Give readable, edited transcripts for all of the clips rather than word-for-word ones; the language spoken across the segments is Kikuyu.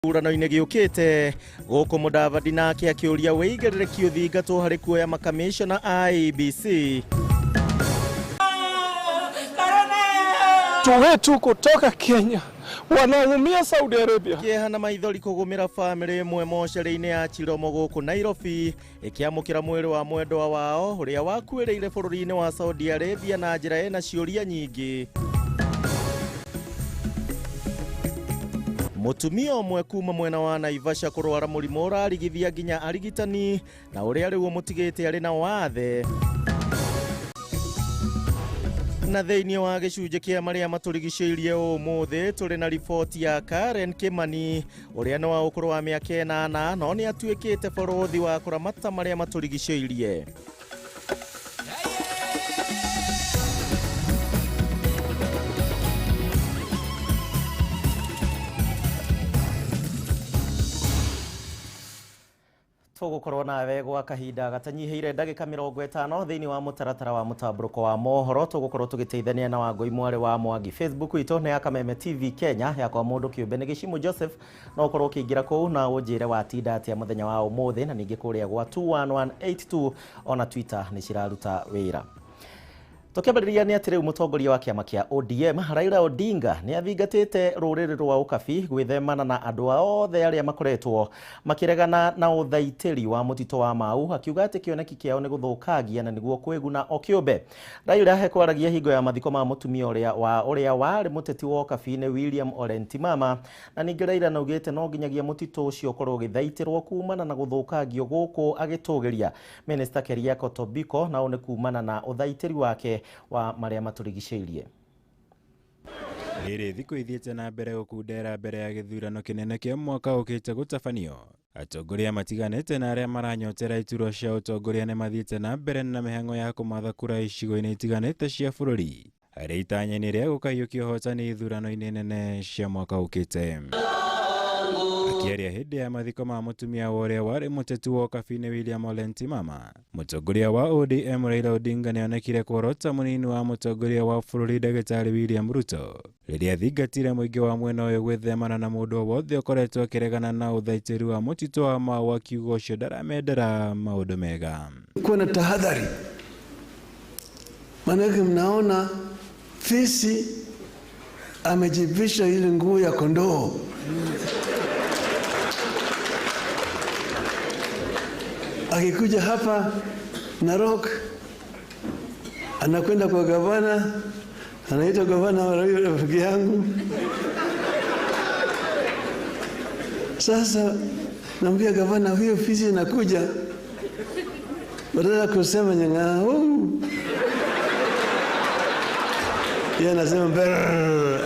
Gĩthurano-inĩ gĩũkĩte gũkũ Mudavadi nake akĩũria wĩigĩrĩrĩki ũthingatwo harĩ kuoya makamishona a IEBC. Watu wetu kutoka Kenya wanaumia Saudi Arabia. Kĩeha na maithori kũgũmĩra bamĩrĩ ĩmwe mocarĩ-inĩ ya Chiromo gũkũ Nairobi ĩkĩamũkĩra mwĩrĩ wa mwendwa wao ũrĩa wakuĩrĩire bũrũri-inĩ wa Saudi Arabia na njĩra ĩna ciũria nyingĩ. Mũtumia ũmwe kuma mwena wa Naivasha kũrwara mũrimũ ũrarigithia nginya arigitani na ũrĩa rĩu ũmũtigĩte arĩ na wathe. Na thĩinĩ wa gĩcunjĩ kĩa marĩa matũrigicĩirie ũmũthĩ tũrĩ na riboti ya Karen Kimani ũrĩa nĩ wa ũkũrũ wa mĩaka 8 no nĩ atuĩkĩte borothi wa kũramata marĩa matũrigicĩirie. Tũgũkorwo nawe gwa kahinda gatanyihĩire ndagĩka 50 thĩinĩ wa mũtaratara wa mũtambũrũko wa mohoro. Tũgũkorwo tũgĩteithania na Wangũi mwarĩ wa Mwangi. Facebook itũ nĩ ya Kameme TV Kenya, yakwa mũndũ kĩũmbe nĩ Gĩcimũ Joseph. No ũkorwo ũkĩingĩra kũu na ũnjĩre watinda atĩa mũthenya wa ũmũthĩ, na ningĩ kũrĩa gwa 21182 ona Twitter nĩ ciraruta wĩra. Tũkĩambĩrĩria nĩ atĩ rĩu mũtongoria wa kĩama kĩa ODM Raila Odinga nĩ athingatĩte rũrĩrĩ rwa Ũkabi gwĩthemana na andũ othe arĩa makoretwo makĩregana na ũthaitĩri wa mũtitũ wa Mau, akiuga atĩ kĩoneki kĩao nĩ gũthũkangia na nĩguo kwĩguna o kĩũmbe. Raila ekwaragia hingo ya mathiko ma mũtumia ũrĩa warĩ mũteti wa Ũkabi-inĩ William Ole Ntimama, na ningĩ Raila naugĩte no nginyagia mũtitũ ũcio ũkorwo ũgĩthaitĩrwo kumana na gũthũkangio gũkũ agĩtũgĩria Minister Keriako Tobiko, na ũũ nĩ kumana na ũthaitĩri wake wa marĩa matũrigicĩirie. Rĩrĩ thikũ ithiĩte na mbere gũkundera mbere ya gĩthurano kĩnene kĩa mwaka ũkĩte gũtabanio. Atongoria matiganĩte na arĩa maranyotera iturwa cia ũtongoria nĩ mathiĩte na mbere na mĩhang'o ya kũmatha kura icigo-inĩ itiganĩte cia bũrũri harĩ itanya-inĩ rĩa gũkaiyũkia ũhotani ithurano-inĩ nene cia mwaka ũkĩte. Akĩaria hĩndĩ ya mathiko ma mũtumia wa ũrĩa warĩ mũteti wa Ũkabi-inĩ William Ole Ntimama, mũtongoria wa ODM Raila Odinga nĩonekire kworota mũnini wa mũtongoria wa bũrũri ndagĩtarĩ William Ruto rĩrĩa athingatire mũingĩ wa mwena ũyũ gwĩthemana na mũndũ o wothe ũkoretwo akĩregana na ũthaitĩri wa mũtitũ wa Mau, akiuga ũcio ndaramendera maũndũ mega. Kuwa na tahadhari, maanake mnaona fisi amejivisha ile nguo ya kondoo. Akikuja hapa Narok anakwenda kwa gavana, anaitwa gavana wa rafiki yangu. Sasa naambia gavana, huyo fisi anakuja, badala ya kusema nyang'au, yeye anasema brrr.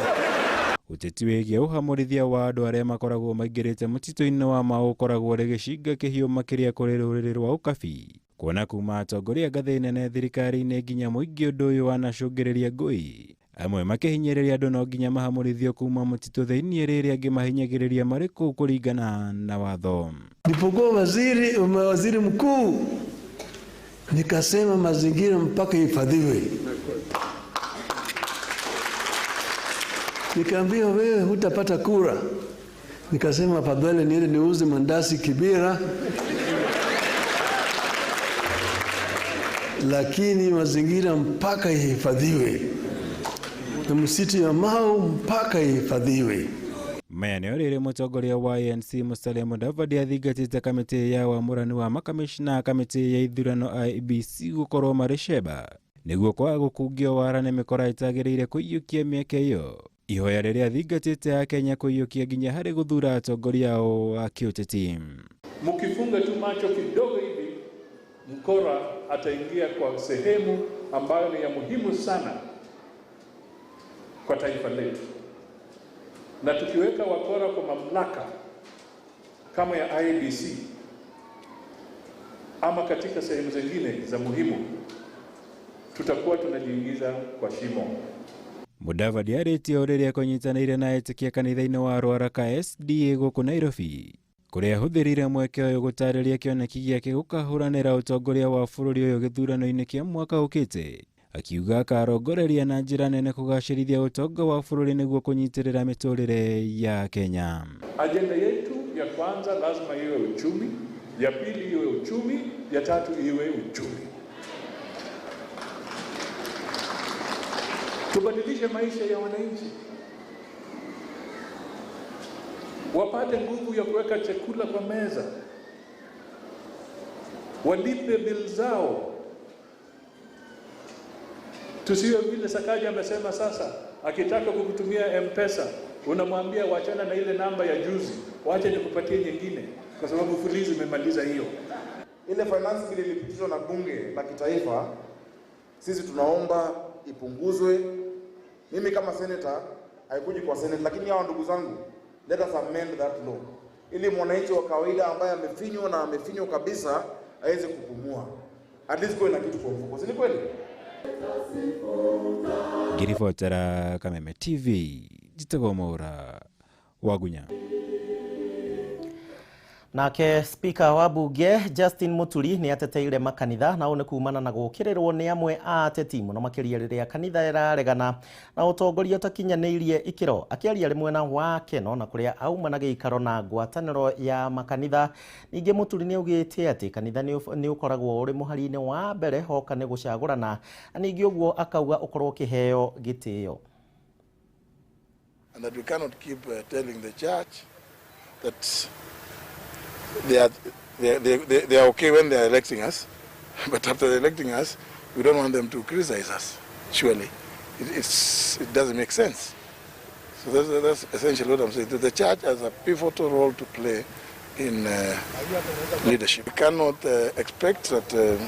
Ũteti wĩgiĩ ũhamũrithia wa andũ arĩa makoragwo maingĩrĩte mũtitũ-inĩ wa Mau ũkoragwo ũrĩ gĩcinga kĩhiũ makĩria kũrĩ rũrĩrĩ rwa Ũkabi, kuona kuma atongoria ngathĩ nene thirikari-inĩ nginya mũingĩ ũndũ ũyũ wanacũngĩrĩria ngũi, amwe makĩhinyĩrĩria andũ no nginya mahamũrithio kuma mũtitũ thĩinĩ rĩrĩa angĩ mahinyagĩrĩria marĩ kũu kũringana na watho. Nilipokuwa waziri mkuu nikasema mazingira mpaka ihifadhiwe. Nikaambiwa wewe hutapata kura. Nikasema afadhali niende niuze mandasi Kibera, lakini mazingira mpaka ihifadhiwe na msitu ya Mau mpaka ihifadhiwe. Maya nĩo rĩrĩ mũtongoria wa ANC Musalia Mudavadi athingatĩte kamĩtĩ ya wamũrani wa makamishna kamĩtĩ ya ithurano IEBC gũkorwo marĩ ceba nĩguo kwaga gũkungio wara nĩ mĩkora ĩtagĩrĩire kũiyũkia mĩeke ĩyo. Ihoya rĩrĩa athingatĩte Akenya kũiyũkia nginya harĩ gũthura atongoria ao a kĩũteti. Mkifunga tu macho kidogo hivi, mkora ataingia kwa sehemu ambayo ni ya muhimu sana kwa taifa letu. Na tukiweka wakora kwa mamlaka kama ya IEBC ama katika sehemu zingine za muhimu, tutakuwa tunajiingiza kwa shimo. Mudavadi arĩtie o rĩrĩa kũnyitanĩire na etĩkia kanitha-inĩ wa Ruaraka SDA gũkũ Nairobi, kũrĩa ahũthĩrire mweke ũyũ gũtarĩria kĩoneki gĩake gũkahũranĩra ũtongoria wa bũrũri ũyũ gĩthurano-inĩ kĩa mwaka ũkĩte, akiuga akarongoreria na njĩra nene kũgacĩrithia ũtonga wa bũrũri nĩguo kũnyitĩrĩra mĩtũrĩre ya Kenya. Ajenda yetu Ya kwanza lazima iwe uchumi, ya pili iwe uchumi, ya tatu iwe uchumi. Tubadilishe maisha ya wananchi, wapate nguvu ya kuweka chakula kwa meza, walipe bill zao. Tusiwe vile Sakaja amesema sasa, akitaka kukutumia M-Pesa unamwambia wachana na ile namba ya juzi, wacha nikupatie nyingine, kwa sababu Fuliza imemaliza hiyo. Ile finance bill ilipitishwa na bunge la kitaifa, sisi tunaomba ipunguzwe. Mimi kama senator haikuji kwa senate, lakini hawa ndugu zangu, let us amend that law ili mwananchi wa kawaida ambaye amefinywa na amefinywa kabisa aweze kupumua, at least kuwe na kitu kwa mfuko, si ni kweli? Ngiribotera Kameme TV, njĩtagwo Mwaura Wagunya. Nake speaker wa bunge Justin Muturi ni ateteire makanitha na ũũ nĩ kumana na gũkĩrĩrwo nĩ amwe a ateti mũno makĩria rĩrĩa kanitha ĩraregana na ũtongoria ũtakinyanĩirie ikĩro. Akĩaria rĩ mwena wa Keno na kũrĩa auma na gĩikaro na ngwatanĩro ya makanitha. Ningĩ Muturi nĩ augĩte atĩ kanitha nĩ ũkoragwo ũrĩ mũhari-inĩ wa mbere hoka nĩ gũcagũrana, na ningĩ ũguo akauga ũkorwo ũkĩheo gĩtĩo. And that we cannot keep telling the church that they are okay when they are electing us, but after electing us, we don't want them to criticize us. Surely, it doesn't make sense. So that's essentially what I'm saying. The church has a pivotal role to play in leadership. We cannot expect that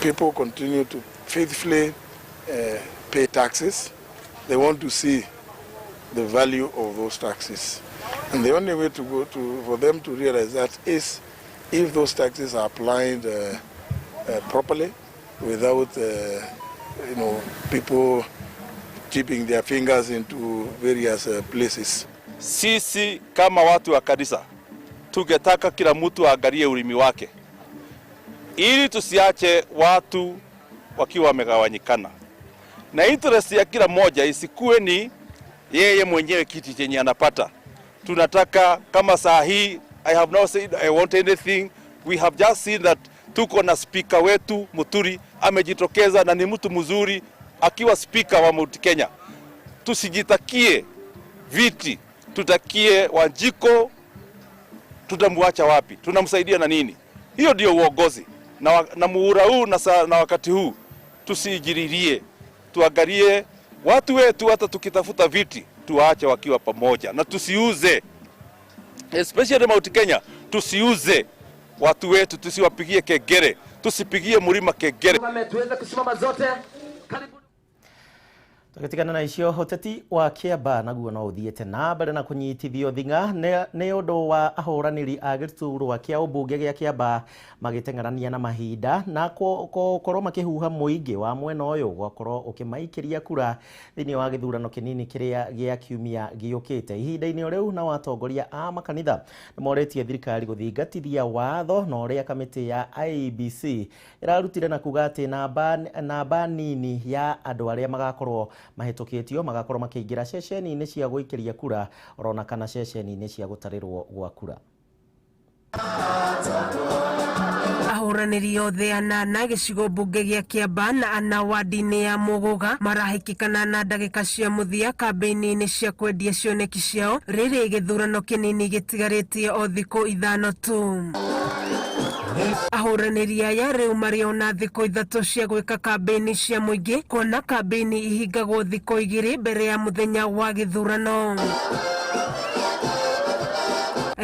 people continue to faithfully pay taxes. They want to see the value of those taxes. And the only way to go to for them to realize that is if those taxes are applied properly, without people dipping their fingers into various places. Sisi kama watu wa kanisa tungetaka kila mtu aangalie ulimi wake, ili tusiache watu wakiwa wamegawanyikana, na interest ya kila mmoja isikue ni yeye mwenyewe kiti chenye anapata. Tunataka kama saa hii, I have not said I want anything. We have just seen that tuko na speaker wetu Muturi amejitokeza na ni mtu mzuri akiwa speaker wa Mount Kenya. Tusijitakie viti, tutakie Wanjiko, tutamwacha wapi? Tunamsaidia na nini? Hiyo ndio uongozi. Na muhula huu na wakati huu tusijiririe, tuangalie watu wetu, hata tukitafuta viti tuwaache wakiwa pamoja, na tusiuze, especially Mount Kenya, tusiuze watu wetu, tusiwapigie kegere, tusipigie mlima kegere. Tuweze kusimama zote. Tũgĩtigana na icio, ũteti wa Kĩamba naguo no ũthiĩte na mbere na kũnyitithio thing'a nĩ ũndũ wa ahũranĩri a gĩturwa kĩa ũmbunge gĩa Kĩamba magĩteng'erania na mahinda na gũkorwo makĩhuha mũingĩ wa mwena ũyũ gwakorwo ũkĩmaikĩria kura thĩinĩ wa gĩthurano kĩnini kĩrĩa gĩa kiumia gĩũkĩte. Ihinda-inĩ o rĩu nao atongoria a makanitha nĩmorĩtie thirikari gũthingatithia watho na ũrĩa kamĩtĩ ya IEBC ĩrarutire na kuga atĩ namba nini ya andũ arĩa magakorwo mahĩtũkĩtio magakorwo makĩingĩra ceceni-inĩ cia gũikĩria kura orona kana ceceni-inĩ cia gũtarĩrwo gwa kura. Ahũranĩri othe anana gĩcigo mbunge gĩa Kĩamba na ana wadi-inĩ ya Mũgũga marahĩkĩkana na ndagĩka cia mũthia kambĩini-inĩ cia kwendia cioneki ciao rĩrĩ gĩthurano kĩnini gĩtigarĩtie o thikũ 5 tu. Ahũranĩri aya rĩu marĩ ona thikũ 3 cia gwĩka kambĩini cia mũingĩ, kuona kambĩini ihingagwo thikũ 2 mbere ya mũthenya wa gĩthurano.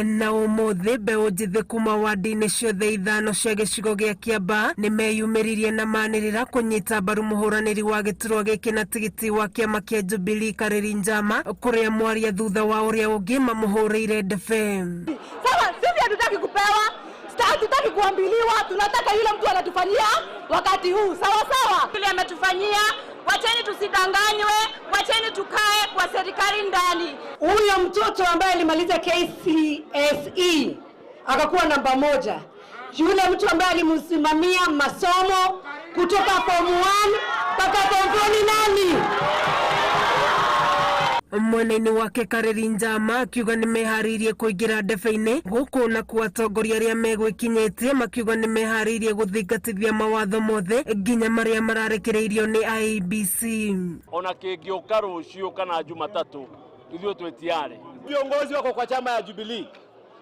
Na ũmũthĩ mbeũ njĩthĩ kuma wadi-inĩ ciothe 5 cia gĩcigo gĩa Kĩamba nĩmeyumĩririe na manĩrĩra kũnyita mbaru mũhũranĩri wa gĩturwa gĩkĩ na tigiti wa kĩama kĩa Jubilee Karĩri Njama, kũrĩa mwaria thutha wa ũrĩa ũngĩ mamũhũrĩire ndebe. Sawa, sisi hatutaki kupewa, hatutaki kuambiliwa, tunataka yule mtu anatufanyia wakati huu. Sawa sawa. Yule ametufanyia, wacheni tusidanganywe, wacheni tukae kwa serikali ndani. Huyo mtoto ambaye alimaliza KCSE akakuwa namba 1. Yule mtu ambaye alimsimamia masomo kutoka form 1 mpaka form 4 ni nani? Mwena-inĩ wake Kareri Njama akiuga nĩmeharĩirie kũingĩra ndebe-inĩ gũkũ na kuo atongoria arĩa megwĩkinyĩtie makiuga nĩmeharĩirie gũthingatithia mawatho mothe nginya marĩa mararekereirio nĩ IEBC. Ona kĩngĩũka rũciũ kana Jumatatu ithuĩ twĩ tayari. Viongozi wako kwa chama ya Jubilee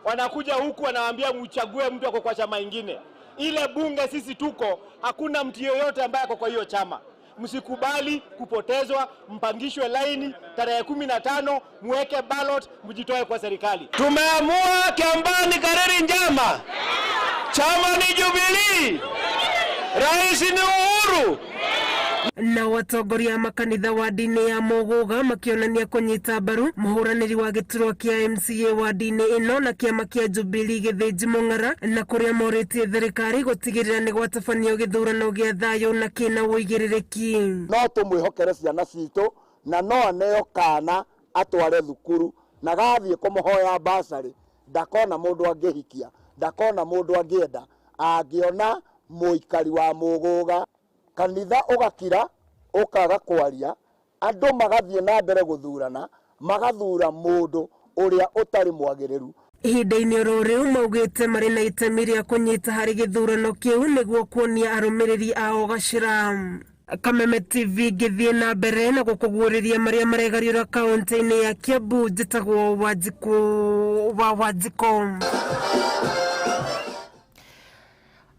wanakuja huku wanawaambia mchague mtu ako kwa chama ingine. Ile bunge sisi tuko, hakuna mtu yeyote ambaye ako kwa hiyo chama. Msikubali kupotezwa, mpangishwe laini tarehe 15, muweke ballot, mjitoe kwa serikali. Tumeamua Kiambaa ni Kareri Njama, chama ni Jubilee, rais ni Uhuru. Na watongoria a makanitha wadi-inĩ ya Muguga makĩonania kũnyita mbaru mũhũranĩri wa gĩturwa kĩa MCA wadi-inĩ ĩno na kĩama kĩa Jubilee Gĩthĩnji Mũng'ara, na kũrĩa morĩtie thirikari gũtigĩrĩra nĩ gwatabanio gĩthurano gĩa thayũ na kĩna ũigĩrĩrĩki. No tũmwĩhokere ciana citũ na no aneo kana atware thukuru na gathiĩ kũmũhoya basarĩ, ndakona mũndũ angĩhikia, ndakona mũndũ angĩenda, angĩona mũikari wa Muguga. Kanitha ũgakira ũkaga kwaria, andũ magathiĩ na mbere gũthurana, magathura mũndũ ũrĩa ũtarĩ mwagĩrĩru. Ihinda-inĩ oro rĩu maugĩte marĩ na itemi rĩa kũnyita harĩ gĩthurano kĩu nĩguo kuonia arũmĩrĩri ao gacĩra. Kameme TV ngĩthiĩ na mbere na gũkũguũrĩria marĩa maregariũra kaũntĩ-inĩ ya Kiambu. Njĩtagwo Wanjikũ wa Wanjikũ.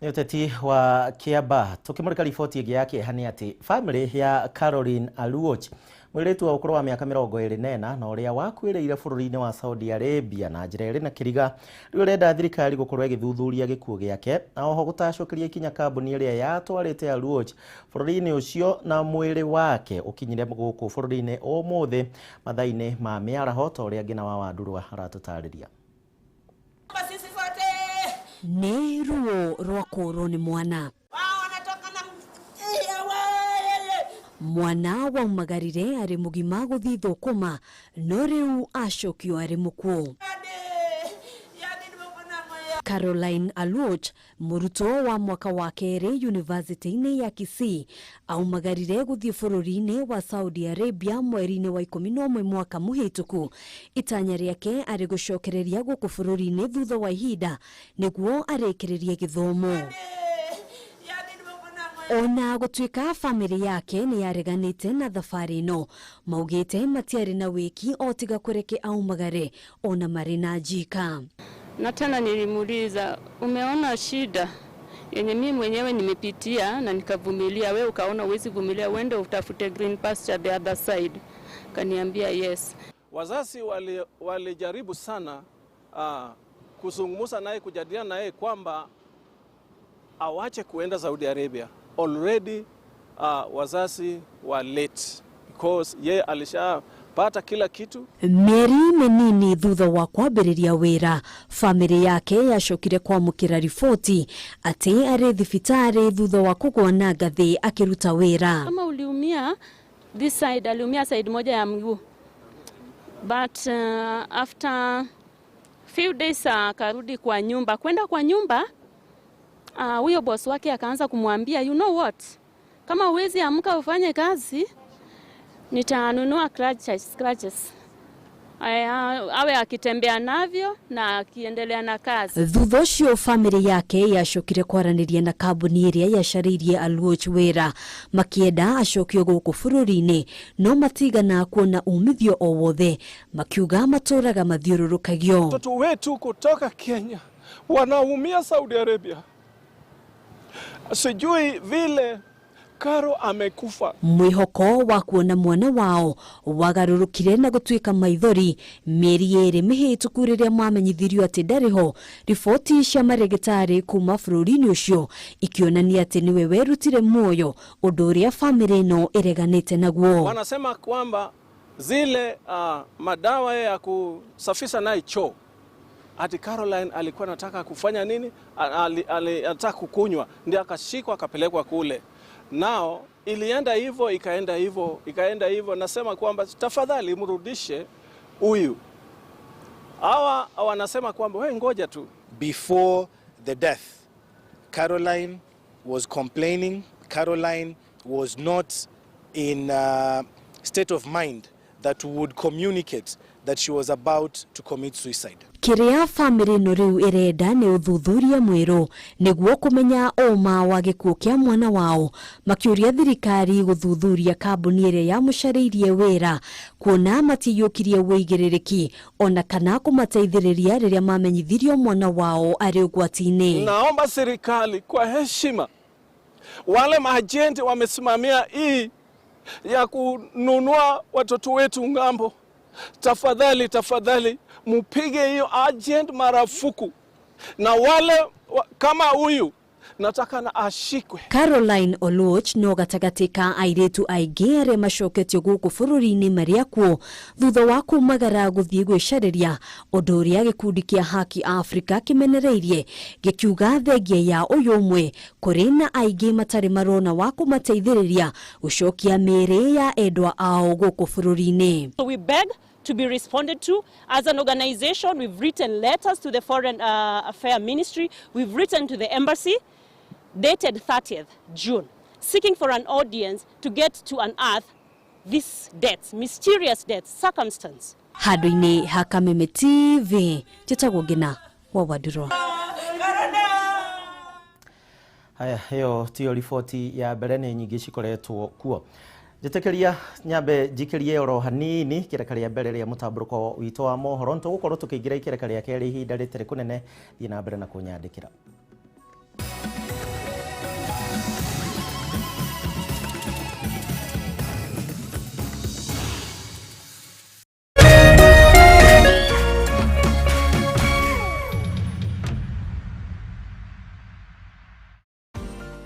Nĩ ũteti wa Kiambaa. Tukimũrĩka riboti ĩngĩ ya kĩeha nĩ atĩ famĩlĩ ya Caroline Aluoch, mũirĩtu wa ũkũrũ wa mĩaka 24 na ũrĩa wakuĩrĩire bũrũri-inĩ wa Saudi Arabia na njĩra ĩrĩ na kĩriga, rĩu ĩrenda thirikari gũkorwo ĩgĩthuthuria gĩkuũ gĩake na oho gũtacũkĩria ikinya kambuni ĩrĩa yatwarĩte Aluoch bũrũri-inĩ ũcio na mwĩrĩ wake ũkinyire gũkũ bũrũri-inĩ ũmũthĩ mathaa-inĩ ma mĩaraho, ta ũrĩa Ngina wa Wandurwa aratũtarĩria. Nĩ ruo rwa kũũrwo nĩ mwana. Mwana waumagarire arĩ mũgima gũthiĩ thũkũma, no rĩu acokio arĩ mũkuũ. Caroline Aluoch, mũrutwo wa mwaka wa kerĩ yunivasĩtĩ-inĩ ya Kisii, aumagarire gũthiĩ bũrũri-inĩ wa Saudi Arabia mweri-inĩ wa 11 mwaka mũhĩtũku. Itanya rĩake arĩ gũcokereria gũkũ bũrũri-inĩ thutha wa ihinda nĩguo arĩkĩrĩrie gĩthomo. Ona gũtuĩka famĩlĩ yake nĩ yareganĩte na thabarĩ ĩno, maugĩte matiarĩ na wĩki o tiga kũreke aumagare ona marĩ na njika. Na tena nilimuuliza, umeona shida yenye mimi mwenyewe nimepitia na nikavumilia, wewe ukaona huwezi vumilia, uende utafute green pasture the other side. Kaniambia yes. Wazazi walijaribu sana kuzungumza naye, kujadiliana naye kwamba awache kuenda Saudi Arabia. Already wazazi wa late because ye alisha pata kila kitu. Mĩeri mĩnini thutha wa kwambĩrĩria wĩra, famĩlĩ yake yacokire kwamũkĩra riboti atĩ arĩ thibitarĩ thutha wa kũgwa na ngathĩ akĩruta wĩra. Kama uliumia this side, aliumia side moja ya mguu, but after few days akarudi kwa nyumba. Kwenda kwa nyumba, huyo boss wake akaanza kumwambia, you know what, kama huwezi amka ufanye kazi, nitanunua crutches. Awe akitembea navyo na akiendelea na kazi. Thutha ũcio famĩlĩ yake yacokire kwaranĩria na kambuni ĩrĩa yacarĩirie Aluoch wĩra, makĩenda acokio gũkũ bũrũri-inĩ, no matigana kuona umithio o wothe, makiuga matũraga mathiũrũrũkagio. Watoto wetu kutoka Kenya wanaumia Saudi Arabia, sijui vile Karo amekufa. Mwĩhoko wa kuona mwana wao wagarũrũkire na gũtuĩka maithori mĩeri 2 mĩhĩtũku rĩrĩa mamenyithirio atĩ ndarĩ ho. Riboti cia marĩgĩtarĩ kuma bũrũri-inĩ ũcio ikĩonania atĩ nĩwe werutire muoyo, ũndũ ũrĩa famĩlĩ ĩno ĩreganĩte naguo. Wanasema kwamba zile madawa ya kusafisha naye choo, ati Caroline alikuwa anataka kufanya nini? Anataka kukunywa, ndio akashikwa akapelekwa kule. Nao ilienda hivyo, ikaenda hivyo, ikaenda hivyo. Nasema kwamba tafadhali mrudishe huyu. Hawa wanasema kwamba wewe ngoja tu. Before the death, Caroline was complaining. Caroline was not in state of mind that would communicate that she was about to commit suicide. Kiria family ĩno rĩu ĩrenda nĩ ũthuthuria mwerũ nĩguo kũmenya ũma wa gĩkuũ kĩa mwana wao, makĩũria thirikari gũthuthuria kambuni ĩrĩa yamũcarĩirie wĩra kuona matiyũkirie wĩigĩrĩrĩki ona kana kũmateithĩrĩria rĩrĩa mamenyithirio mwana wao arĩ ũgwati-inĩ. Naomba serikali kwa heshima, wale maajenti wamesimamia hii ya kununua watoto wetu ngambo, tafadhali tafadhali mupige hiyo agent marufuku, na wale kama huyu nataka na ashikwe. Caroline Oluoch no gatagatĩ ka airĩtu aingĩ arĩa macoketio gũkũ bũrũri-inĩ marĩ akuo thutha wa kumagara gũthiĩ gwĩcarĩria, ũndũ ũrĩa gĩkundi kĩa Haki Africa kĩmenereirie gĩkiuga thengia ya ũyũ ũmwe kũrĩ na aingĩ matarĩ marona wa kũmateithĩrĩria gũcokia mĩĩrĩ ya endwa ao gũkũ bũrũri-inĩ. So we beg to be responded to. As an organization, we've written letters to the Foreign Affairs Ministry, we've written to the embassy, dated 30th June, seeking for an audience to get to unearth these deaths, mysterious deaths, circumstance. Handũ-inĩ ha Kameme TV, njĩtagwo Ngina wa Wanduro. Haya, ĩyo tiyo riboti ya mbere, nĩ nyingĩ cikoretwo kuo. Njĩtĩkĩria nyambe njikirie oro hanini kĩreka rĩa mbere rĩa mũtambũrũko witũ wa mohoro, nĩtũgũkorwo tũkĩingĩra ikĩreka rĩa kerĩ ihinda rĩtarĩ kũnene. Thiĩ na mbere na kũnyandĩkĩra.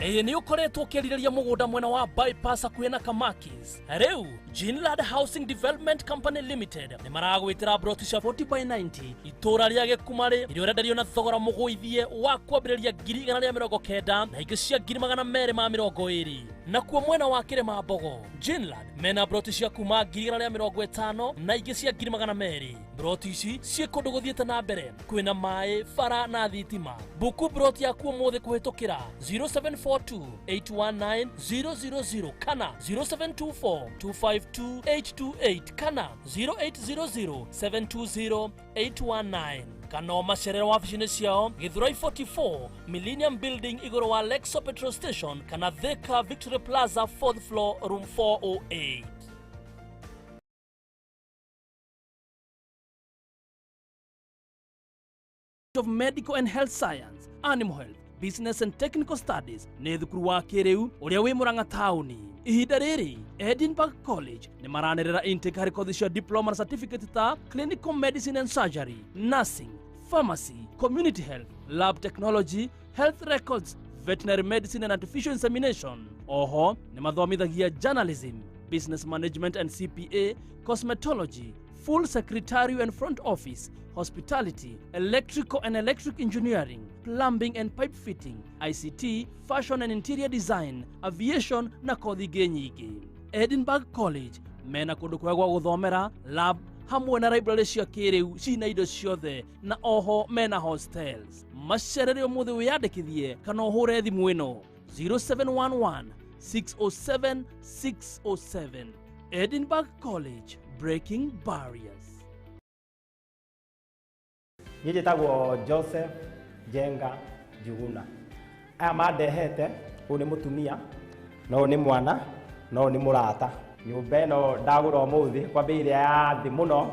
Ĩĩ nĩ ũkoretwo ũkĩrirĩria mũgũnda mwena wa bypass hakuhĩ na Kamakis. Rĩu Ginland Housing Development Company Limited nĩ maragwĩtĩra broti cia 40 by 90 itũra rĩa Gĩkumarĩ iria ũrenderio na thogora mũgũithie wa kwambĩrĩria 190,000 na ingĩ cia 220,000. Nakuo mwena wa Kĩrĩma Mbogo, Ginland mena broti cia kuma 150,000 na ingĩ cia 200,000. Broti ici ciĩ kũndũ gũthiĩte na mbere, kwĩna maĩ, bara na thitima. Buku broti yaku ũmũthĩ kũhĩtũkĩra 0742 819 000 kana 0724 252 828 kana 0800 720 819 kana macerero wabici-inĩ ciao Githurai 44 Millennium Building igũrũ wa Lexo Petrol Station kana Thika Victory Plaza 4th floor room 408. Of Medical and Health Science, Animal Health, Business and Technical Studies nĩ thukuru wa kĩrĩu ũrĩa wĩ Murang'a taũni. Ihinda rĩrĩ Edinburgh College nĩ maranĩrĩra intake harĩ kothi cia diploma na certificate ta Clinical Medicine and Surgery, Nursing, Pharmacy, Community Health, Lab Technology, Health Records, Veterinary Medicine and Artificial Insemination. Oho nĩ mathomithagia Journalism, Business Management and CPA, Cosmetology, Full Secretarial and Front Office, Hospitality, Electrical and Electric Engineering, Plumbing and Pipe Fitting, ICT, Fashion and Interior Design, Aviation na kothi ingĩ nyingĩ. Edinburgh College mena kũndũ kwega gwa gũthomera, lab hamwe na library cia kĩrĩu cina indo ciothe na oho mena hostels. Macerere ũmũthĩ wĩyandĩkithie kana ũhũre thimũ ĩno 0711 607 607. Edinburgh College, breaking barriers. Niĩ njĩtagwo Joseph Njenga Njuguna. Aya mandehete, ũyũ nĩ mũtumia, na ũyũ nĩ mwana, na ũyũ nĩ mũrata. Nyũmba ĩno ndagũra ũmũthĩ kwa bei ĩrĩa ya thĩ mũno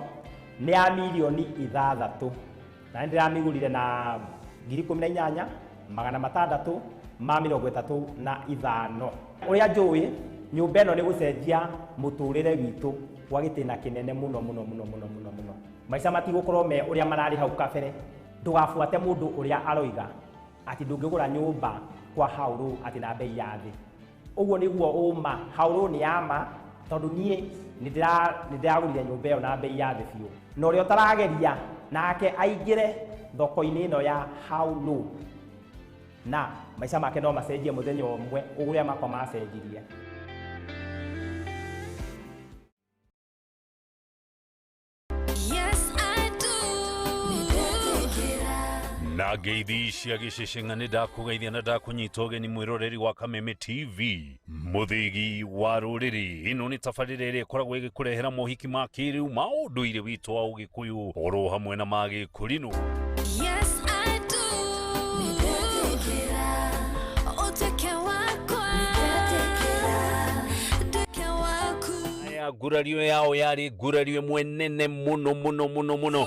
nĩ ya mirioni 6. Na nĩ ndĩramĩgũrire na 18,635. Ũrĩa njũĩ, nyũmba ĩno nĩ gũcenjia mũtũrĩre witũ gwa gĩtĩna kĩnene mũno mũno mũno mũno mũno mũno. Maica matigũkorwo me ũrĩa mararĩ hau kabere. Ndũgabuate mũndũ ũrĩa aroiga atĩ ndũngĩgũra nyũmba kwa haũrũ atĩ na bei ya thĩ. Ũguo nĩguo ũma, haũrũ nĩ ya ma, tondũ niĩ nĩ ndĩragũrire nyũmba ĩyo na bei ya thĩ biũ. Na ũrĩa ũtarageria nake aingĩre thoko-inĩ ĩno ya haũrũ, na maica make no macenjie mũthenya ũmwe ũrĩa makwa macenjirie. Na ngeithi cia gĩceceng'a nĩ ndakũgeithia na ndakũnyita ũgeni mwĩroreri wa Kameme TV mũthĩgi wa rũrĩrĩ. Ĩno nĩ tabarĩra ĩrĩa ĩkoragwo ĩgĩkũrehera mohiki ma kĩrĩu ma ũndũire witũ wa ũgĩkũyũ oro hamwe na ma gĩkũrinũ. Yes, I do. Nĩndetĩkĩra ũtuĩke wakwa. Nĩndetĩkĩra nduĩke waku. Aya ngurario yao yarĩ ngurario ĩmwe nene mũno mũno mũno mũno.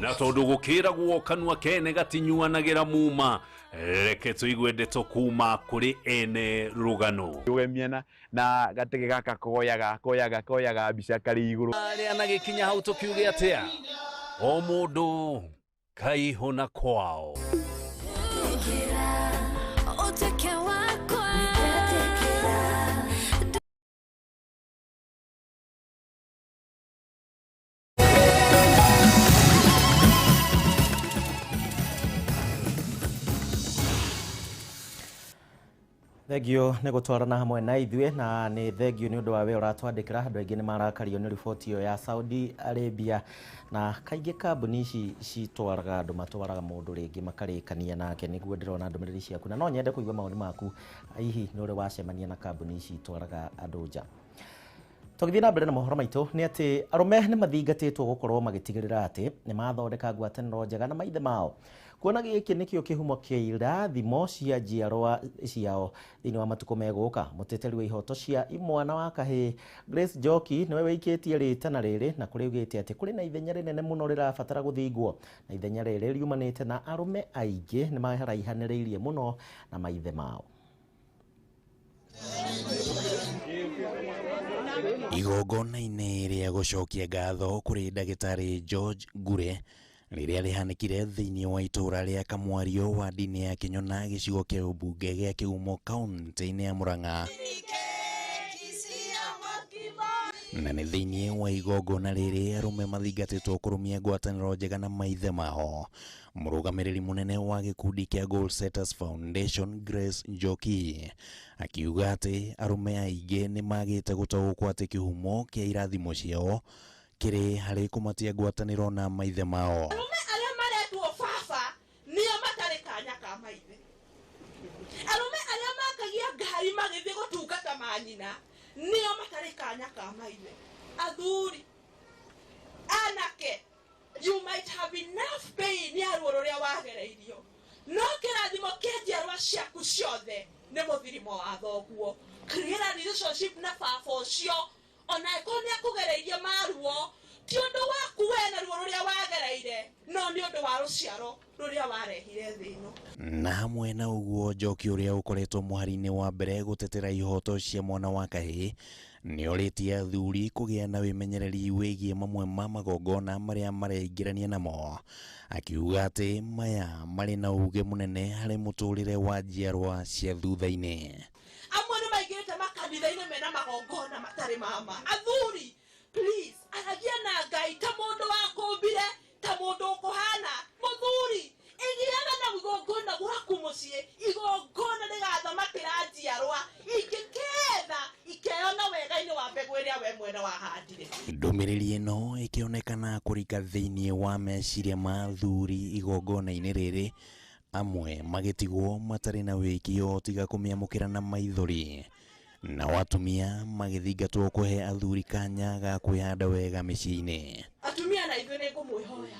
Na tondũ gũkĩragwo kanua kene gatinyuanagĩra muma, reke tũigue ndeto kuma kũrĩ ene rũgano. Ũgemia na gatege gaka koyaga koyaga koyaga mbica karĩ igũrũ. Arĩa na gĩkinya hau tũkiuge atĩa, o mũndũ kaihũna kwao. Nĩndetĩkĩra ũtuĩke wakwa. Nĩndetĩkĩra. Thengio nĩ gũtwarana hamwe na ithuĩ na nĩ thengio nĩ ũndũ wa wĩra ũratwandĩkĩra. Andũ aingĩ nĩ marakario nĩ riboti ĩyo ya Saudi Arabia, na kaingĩ kambuni ici citwaraga andũ, matwaraga mũndũ rĩngĩ makarĩkania nake. Nĩguo ndĩrona ndũmĩrĩri ciaku na no nyende kũigua mawoni maku, hihi nĩ ũrĩ wacemania na kambuni ici itwaraga andũ nja. Tũgĩthiĩ na mbere na mohoro maitũ nĩ atĩ arũme nĩ mathingatĩtwo gũkorwo magĩtigĩrĩra atĩ nĩ mathondeka ngwatanĩro njega na maithe mao, kuona gĩkĩ nĩkĩo kĩhumo kĩa irathimo cia njiarwa ciao thĩinĩ wa matukũ megũka. Mũteteri wa ihoto cia imwana wa kahĩĩ Grace Njoki nĩwe wĩikĩtie rĩtana rĩrĩ, na kũrĩ ugĩte atĩ kũrĩ na ithenya rĩnene mũno rĩrabatara gũthingwo, na ithenya rĩrĩ riumanĩte na arũme aingĩ nĩ maraihanĩrĩirie mũno na maithe mao. Igongona-inĩ rĩa gũcokia ngatho kũrĩ ndagĩtarĩ George Ngure rĩrĩa rĩhanĩkire thĩinĩ wa itũũra rĩa Kamwario wadi-inĩ ya Kĩnyona gĩcigo kĩa ũmbunge gĩa Kĩhumo kaũntĩ-inĩ ya Murang'a, na nĩ thĩinĩ wa igongona rĩrĩ arũme mathingatĩtwo kũrũmia ngwatanĩro njega na maithe mao. Mũrũgamĩrĩri mũnene wa gĩkundi kĩa Goal Setters Foundation Grace Njoki akiuga atĩ arũme aingĩ nĩ magĩte gũtaũkwo atĩ kĩhumo kĩa irathimo ciao kĩrĩ harĩ kũmatia ngwatanĩro na maithe mao. Arũme arĩa maretwo baba nĩo matarĩ kanya ka maithe. Arũme arĩa makagia ngari magĩthiĩ gũtungata manyina nĩo matarĩ kanya ka maithe. Athuri, anake, you might have enough pain ya ruo rũrĩa wagereirio, no kĩrathimo kĩa njiarwa ciaku ciothe nĩ mũthirimo wa thoguo. Create a relationship na baba ũcio, ona angĩkorwo nĩ akũgereirie maruo, ti ũndũ waku we na ruo rũrĩa wagereire, no nĩ ũndũ wa rũciaro rũrĩa warehire thĩ ĩno. Na hamwe na ũguo Njoki ũrĩa ũkoretwo mũhari-inĩ wa mbere gũtetera ihoto cia mwana wa kahĩĩ nĩ orĩtie athuri kũgĩa na wĩmenyereri wĩgiĩ mamwe ma magongona marĩa mareingĩrania namo, akiuga atĩ maya marĩ na uge mũnene harĩ mũtũrĩre wa njiarwa cia thutha-inĩ. Amwe nĩ maingĩrĩte makanitha-inĩ mena magongona matarĩ mama. Athuri, please, aragia na Ngai ta mũndũ wakũmbire, ta mũndũ ũkũhana. Mũthuri, ĩgĩaga na igongona gwaku mũciĩ, igongona rĩgathamakĩra njiarwa ingĩketha ikeyona wega-inĩ wa mbegũ ĩrĩa we mwene wahandire. Ndũmĩrĩri ĩno ĩkĩonekana kũrika thĩinĩ wa meciria ma athuri igongona-inĩ rĩrĩ, amwe magĩtigwo matarĩ na wĩkio tiga kũmĩamũkĩra na maithori, nao atumia magĩthingatwo kũhe athuri kanya ga kwĩhanda wega mĩciĩ-inĩ. Atumia na ithuĩ nĩ ngũmwĩhoya,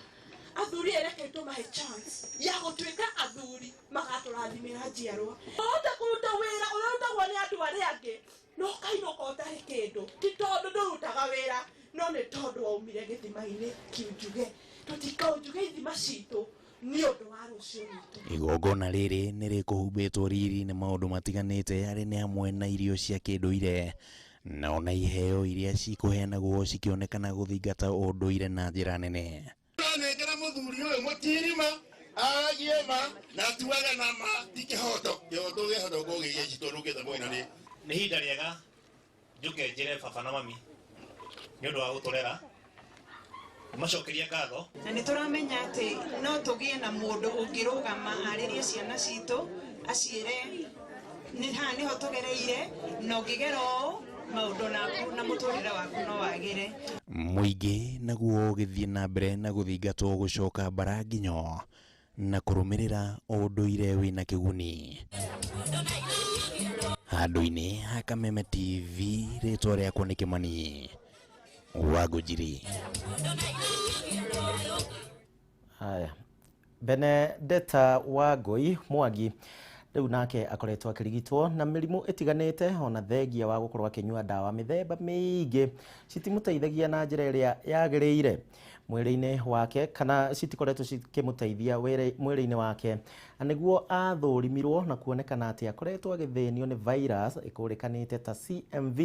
athuri ereke tũmahe chance ya gũtuĩka athuri magatũrathimĩra njiarwa. Wahota kũruta wĩra ũrĩa ũrutagwo nĩ andũ arĩa angĩ, no ũkainũka ũtarĩ kĩndũ, ti tondũ ndũrutaga wĩra, no nĩ tondũ waumire gĩthima-inĩ kiunjuge. Tũtikaunjuge ithima citũ nĩ ũndũ wa rũciũ rwitũ. Igongona rĩrĩ nĩ rĩkũhumbĩtwo riri nĩ maũndũ matiganĩte arĩ nĩ hamwe na irio cia kĩndũire na ona iheo iria cikũheanagwo cikĩonekana gũthingata ũndũire na njĩra nene. Nengera mũthuri ũyũ mũtirima aragie ma na atuaga na ma ti kĩhoto. Kĩhoto gĩahota gũkorwo gĩ gĩaci tondũ ũkĩte mwena nĩ. Nĩ ihinda rĩega njũke njĩre baba na mami nĩ ũndũ wa gũtũrera, macokeria ngatho. Na nĩ tũramenya atĩ no tũgĩe na mũndũ ũngĩrũgama arĩrie ciana citũ aciĩre nĩ haha nĩho tũgereire, na ũngĩgera ũũ Maũndũ naku na mũtũrĩre waku no wagĩre. Mũingĩ naguo ũgĩthiĩ na mbere na gũthingatwo gũcoka mbara nginyo na kũrũmĩrĩra ũndũire wĩna kĩguni. Handũ-inĩ ha Kameme TV, rĩtwa rĩakwa nĩ Kĩmani wa Ngũnjiri. Haya, Benedetta Wangui Mwangi rĩu nake akoretwo akĩrigitwo na mĩrimũ ĩtiganĩte, ona thengia wa gũkorwo akĩnyua ndawa mĩthemba mĩingĩ citimũteithagia na njĩra ĩrĩa yagĩrĩire mwĩrĩ-inĩ wake, kana citikoretwo cikĩmũteithia mwĩrĩ-inĩ wake, na nĩguo athũrimirwo na kuonekana atĩ akoretwo agĩthĩnio nĩ virus ĩkũrĩkanĩte ta CMV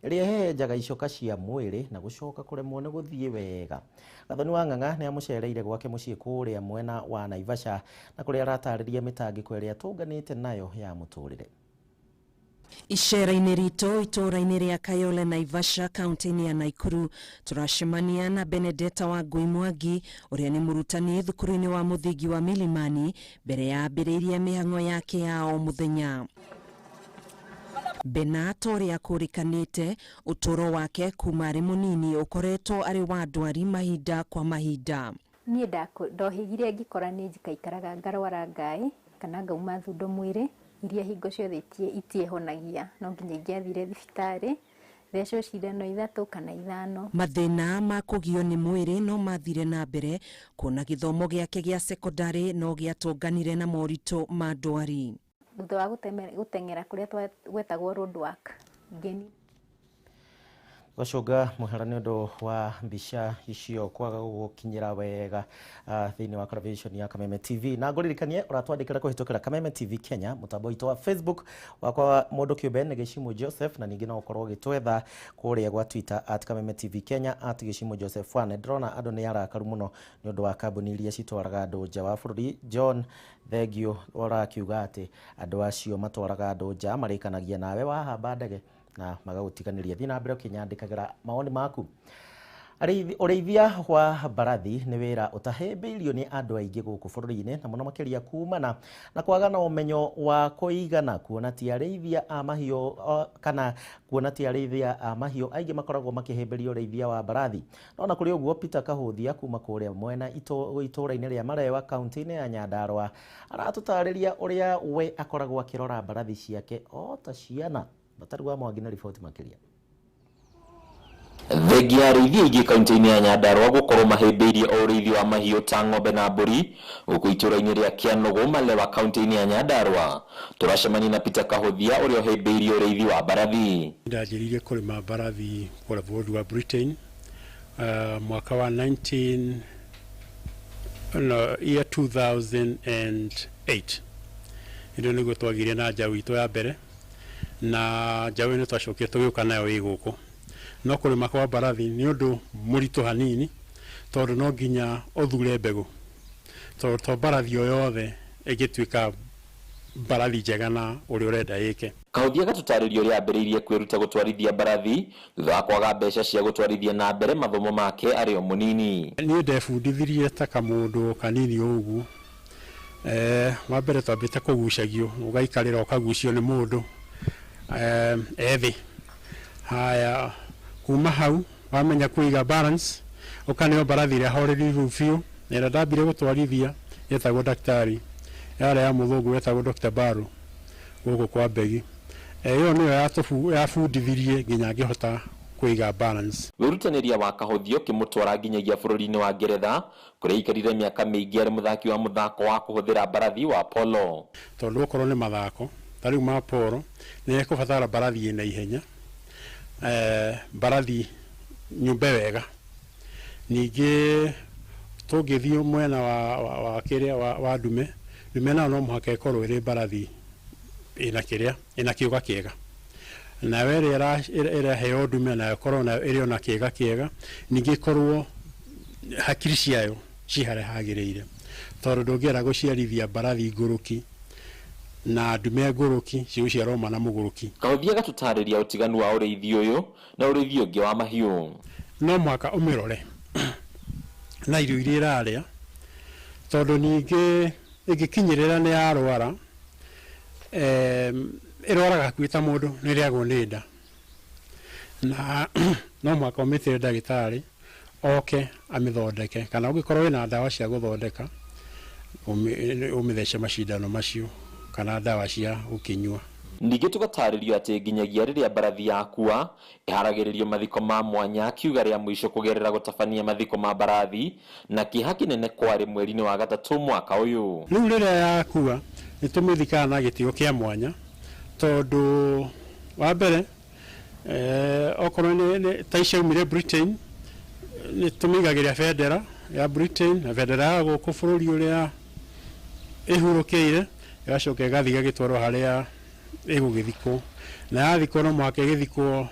ĩrĩa ĩhehenjaga icoka cia mwĩrĩ na gũcoka kũremwo nĩ gũthiĩ wega. Gathoni wa Ng'ang'a nĩ amũcereire gwake mũciĩ kũrĩa mwena wa Naivasha, na kũrĩa aratarĩria mĩtangĩko ĩrĩa atũnganĩte nayo ya mũtũrĩre. Icera-inĩ ritũ itũũra-inĩ rĩa Kayole, Naivasha, kaunti-inĩ ya Naikuru, tũracemania na Benedetta Wangui Mwangi ũrĩa nĩ mũrutani thukuru-inĩ wa mũthingi wa Milimani mbere ya ambĩrĩirie mĩhang'o yake ya o mũthenya. Bena ta ũrĩa akũrĩkanĩte, ũtũũro wake kuma arĩ mũnini ũkoretwo arĩ wa ndwari mahinda kwa mahinda. Niĩ ndohĩgire ngĩkora nĩ njikaikaraga ngarwara ngaĩ kana ngauma thundo mwĩrĩ iria hingo ciothe itiehonagia, no nginya ingĩathire thibitarĩ thecwo cindano 3 kana 5. Mathĩna ma kũgio nĩ mwĩrĩ no mathire na mbere kuona gĩthomo gĩake gĩa sekondarĩ no gĩatũnganire na moritũ ma ndwari. Thutha wa gũteng'era kũrĩa gwetagwo road work ngeni Gũcũnga mũhera nĩ ũndũ wa mbica icio kwaga gũgũkinyĩra wega thĩinĩ wa television ya Kameme TV. Na ngũririkanie ũratwandĩkĩra kũhĩtũkĩra Kameme TV Kenya mũtambo witũ wa Facebook wakwa mũndũ kĩũmbe nĩ Gĩcimũ Joseph, na ningĩ no ũkorwo ũgĩtwetha kũrĩa gwa Twitter at Kameme TV Kenya at Gĩcimũ Joseph 1. Ndĩrona andũ nĩ arakaru mũno nĩ ũndũ wa kambuni iria citwaraga andũ nja wa bũrũri. John Thengio ũrakiuga atĩ andũ acio matwaraga andũ nja marĩkanagia nawe wahamba ndege na magagũtiganĩria. Thiĩ na mbere ũkĩnyandĩkagĩra mawoni maku. Ũrĩithia wa mbarathi nĩ wĩra ũtahĩmbĩirio nĩ andũ aingĩ gũkũ bũrũri-inĩ, na mũno makĩria kumana na kwaga na ũmenyo wa kũigana, kuona ti arĩithia a mahiũ kana kuona ti arĩithia a mahiũ aingĩ makoragwo makĩhĩmbĩria ũrĩithia wa mbarathi. No na kũrĩ ũguo, Peter Kahũthia kuma kũrĩa mwena itũũra-inĩ rĩa Marewa kaunti-inĩ ya Nyandarua aratũtarĩria ũrĩa we akoragwo akĩrora mbarathi ciake o ta ciana. Bataru wa Mwangi na riboti makĩria. Thengia arĩithi aingĩ kaunti-inĩ ya Nyandarua gũkorwo mahĩmbĩirie o ũrĩithi wa mahiũ ta ng'ombe na mbũri gũkũ itũũra-inĩ rĩa Kĩanũgũ, Malewa, kaunti-inĩ ya Nyandarua, tũracemania na Peter Kahũthia ũrĩa ũhĩmbĩirie ũrĩithi wa mbarathi. Ndanjĩrĩirie kũrĩma mbarathi kũrĩa bũrũri wa Britain mwaka wa year 2008. Ĩno nĩguo twagĩire na njaũ itũ ya mbere, na njaũ ĩno twacokire tũgĩũka nayo ĩ gũkũ. No kũrĩma kwa mbarathi nĩ ũndũ mũritũ hanini, tondũ no nginya ũthure mbegũ, tondũ to mbarathi o yothe ĩngĩtuĩka mbarathi njega na ũrĩa ũrenda ĩke. Kahũthia gatũtarĩria ũrĩa ambĩrĩirie kwĩruta gũtwarithia mbarathi thutha wa kwaga mbeca cia gũtwarithia na mbere mathomo make arĩ o mũnini. Niĩ ndebundithirie ta kamũndũ kanini o ũguo. Wa mbere twambĩte kũgucagio, ũgaikarĩra ũkagucio nĩ mũndũ ethĩ. Haya, kuma hau wamenya kũiga balance, ũkaneo mbarathi ĩrĩa horeri rĩu biũ, na ĩrĩa ndambire gũtwarithia yetagwo daktari, yarĩ ya mũthũngũ wetagwo Dr. Barrow gũkũ kwa Mbegi. Ĩyo nĩyo yabundithirie nginya ngĩhota kũiga balance. Wĩrutanĩria wa Kahũthia ũkĩmũtwara nginyagia bũrũri-inĩ wa Ngeretha kũrĩa aikarire mĩaka mĩingĩ arĩ mũthaki wa mũthako wa kũhũthĩra mbarathi wa polo. Tondũ okorwo nĩ mathako ta rĩu ma polo nĩ ekũbatara mbarathi ĩna ihenya, mbarathi nyũmbe wega. Ningĩ tũngĩthiĩ mwena wa kĩrĩa wa ndume, ndume nayo no mũhaka ĩkorwo ĩrĩ mbarathi ĩna kĩrĩa ĩna kĩũga kĩega, nayo ĩrĩa ĩraheo ndume nayo ĩkorwo nayo ĩrĩ ona kĩga kĩega, ningĩ ĩkorwo hakiri ciayo ci harĩa hagĩrĩire, tondũ ndũngĩenda gũciarithia mbarathi ngũrũki na ndume ngũrũki cigũciarwo mwana mũgũrũki. Kahũthia gatũtarĩria ũtiganu wa ũrĩithi ũyũ na ũrĩithi ũngĩ wa mahiũ. No mũhaka ũmĩrore na irio iria ĩrarĩa, tondũ ningĩ ĩngĩkinyĩrĩra nĩ yarwara, ĩrwaraga hakuhĩ ta mũndũ, nĩ ĩrĩagwo nĩ nda. Na no mũhaka ũmĩtĩre ndagĩtarĩ oke amĩthondeke, kana ũngĩkorwo wĩna ndawa cia gũthondeka ũmĩthece macindano macio kana ndawa cia gũkĩnyua. Ningĩ tũgatarĩrio atĩ nginyagia rĩrĩa mbarathi yakua ĩharagĩrĩrio mathiko ma mwanya kiuga rĩa mũico kũgerera gũtabania mathiko ma mbarathi na kĩeha kĩnene kwarĩ mweri-inĩ wa gatatũ mwaka ũyũ. Rĩu rĩrĩa yakua nĩ tũmĩthikaga na gĩtĩo kĩa mwanya, tondũ wa mbere okorwo nĩ ta ici aumire Britain, nĩ tũmĩigagĩrĩra bendera ya Britain na bendera ya gũkũ bũrũri ũrĩa ĩhurũkĩire, ĩgacoka ĩgathiĩ ĩgagĩtwarwo harĩa ĩgũgĩthikwo, na yathikwo no mũhaka ĩgĩthikwo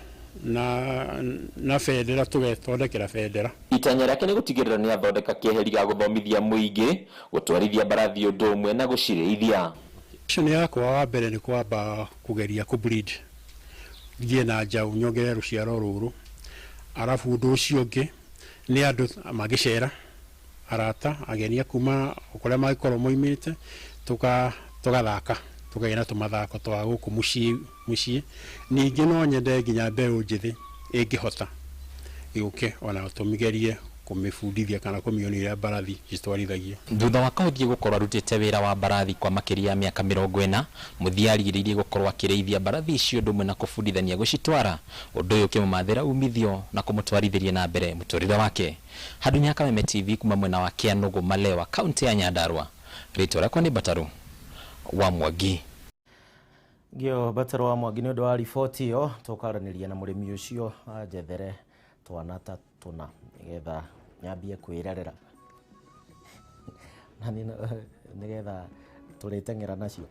na bendera, tũgethondekera bendera. Itanya rĩake nĩ gũtigĩrĩra nĩ athondeka kĩeheri gĩa gũthomithia mũingĩ gũtwarithia mbarathi ũndũ ũmwe na gũcirĩithia. Mission yakwa wa mbere nĩ kwamba kũgeria kũ breed, ngĩe na njaũ nyongerere rũciaro rũrũ, arabu ũndũ ũcio ũngĩ nĩ andũ mangĩcera, arata ageni a kuma kũrĩa mangĩkorwo moimĩte, tũgathaka tũkagĩa na tũmathako twa gũkũ mũciĩ. Ningĩ no nyende nginya mbeũ njĩthĩ ĩngĩhota yũke ona tũmĩgerie kũmĩbundithia kana kũmĩonia ũrĩa mbarathi citwarithagio. Thutha wa Kahuthia gũkorwo arutĩte wĩra wa mbarathi kwa makĩria ya mĩaka 40, mũthia arigĩrĩirie gũkorwo akĩrĩithia mbarathi icio ũndũ ũmwe na kũbundithania gũcitwara, ũndũ ũyũ ũkĩmũmathĩra umithio na kũmũtwarithĩria na mbere mũtũrĩre wake. Handũ-inĩ ha Kameme TV kuma mwena wa Kĩanũgũ Malewa, kaũntĩ ya Nyandarua, rĩtwa rĩakwa nĩ Mbataru wa Mwangi. Ngio Mbataru wa Mwangi nĩ ũndũ wa riboti ĩyo, tũkaranĩria na mũrĩmi ũcio anjethere twana ta tũna nĩgetha nyambie kwĩrerera na nĩgetha tũrĩteng'era nacio.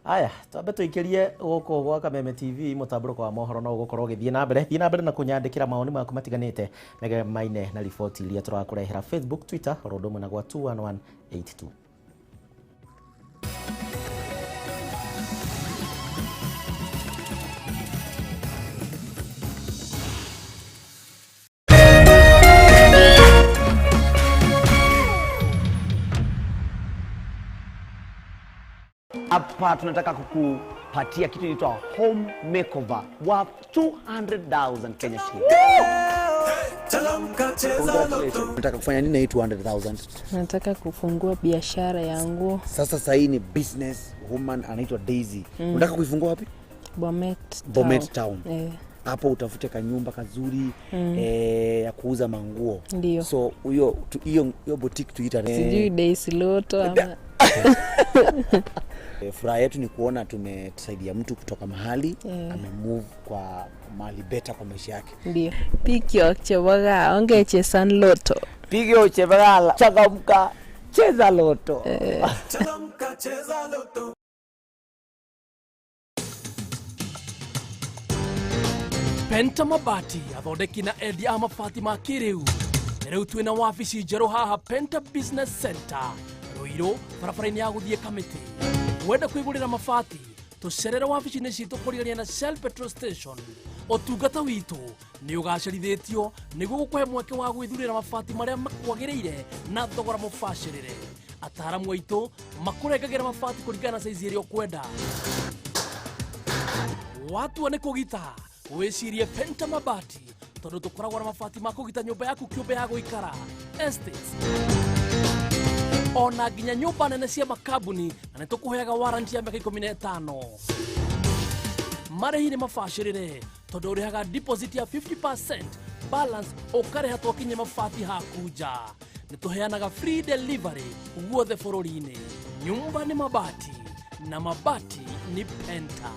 Aya, twambe tũikĩrie gũkũ gwa Kameme TV mũtambũrũko wa mohoro no ũgũkorwo ũgĩthiĩ na mbere. Thiĩ na mbere na kũnyandĩkĩra mawoni maku matiganĩte megemaine na riboti iria tũrakũrehera Facebook, Twitter, oro ũndũ ũmwe na gwa 21182. Hapa tunataka kukupatia kitu inaitwa home makeover worth 200,000 Kenya shillings. Unataka kufanya nini na hii 200,000? Nataka kufungua biashara ya nguo. Sasa hii ni business woman anaitwa Daisy. Unataka kuifungua wapi? Bomet Town. Bomet Town. Hapo utafute kanyumba kazuri ya kuuza manguo. Ndiyo. So hiyo hiyo boutique tuita sijui Daisy Loto ama Furaha yetu ni kuona tumesaidia mtu kutoka mahali amemove kwa mahali better kwa maisha yake. Ndio. Pikyo cheboga ongechesan loto. Pikyo cheboga changamka cheza loto. Changamka cheza loto. Penta Mabati athondeki na endia a mabati ma kĩrĩu. Rĩu twĩna wabici njerũ haha Penta Business Center Ruiru barabara-inĩ ya gũthiĩ Kamĩtĩ. Wenda kwĩgũrĩra mabati tũcerere wabici-inĩ citũ kũrigania na Shell Petrol Station. Ũtungata witũ nĩ ũgacĩrithĩtio nĩguo gũkũhe mweke wa gwĩthurĩra mabati marĩa makwagĩrĩire na thogora mũbacĩrĩre. Ataaramu aitũ makũrengagĩra mabati kũringana na saizi ĩrĩa ũkwenda. Watua nĩ kũgita wĩcirie Penta Mabati tondũ tũkoragwo na mabati ma kũgita nyũmba yaku kĩũmbe ya gũikara estates ona nginya nyũmba nene cia makambuni, na nĩ tũkũheaga warranty ya mĩaka 15. Marĩhi nĩ mabacĩrĩre tondũ ũrĩhaga deposit ya 50%, balance ũkarĩha twakinyia mabati haku nja. Nĩ tũheanaga free delivery guothe bũrũri-inĩ. Nyumba nĩ mabati na mabati ni Penta.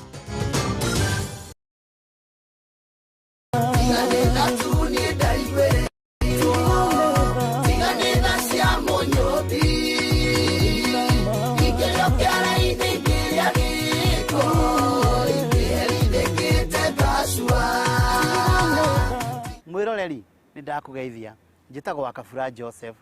Mwiroreri nĩ ndakũgeithia, njĩtagwo Wakabura Joseph.